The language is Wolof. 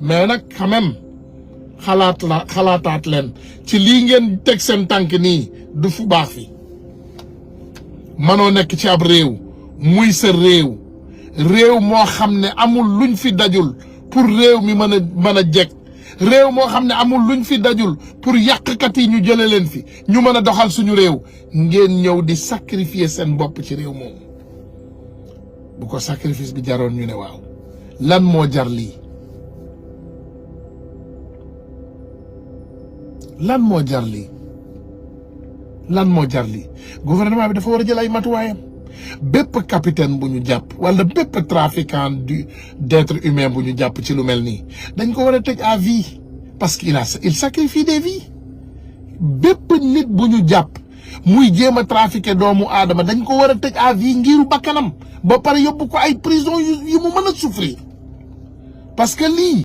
mais nag quand même xalaataat leen ci lii ngeen teg seen tànk nii du fu baax fi manoo nekk ci ab réew muy sa réew moo xam ne amul luñ fi dajul pour réew mi mën a jekk réew moo xam ne amul luñ fi dajul pour yàqkat yi ñu jële leen fi ñu mën a doxal suñu réew ngeen ñëw di sacrifier seen bopp ci réew moomu bu ko sacrifice bi jaroon ñu ne waaw lan moo jar lii lan moo jar lii gouvernement bi dafa war a jël ay matuwaayam bépp capitaine bu ñu jàpp wala bépp trafiquant d'être humain bu ñu jàpp ci lu mel nii dañ ko war a tëj à vie parce que il sacrifie des vies bépp nit bu ñu jàpp muy jéem a trafiquer doomu aadama dañ ko war a tëj à vie ngiru bakkanam ba pare yóbbu ko ay prison yu mu mën a souffrir parce que lii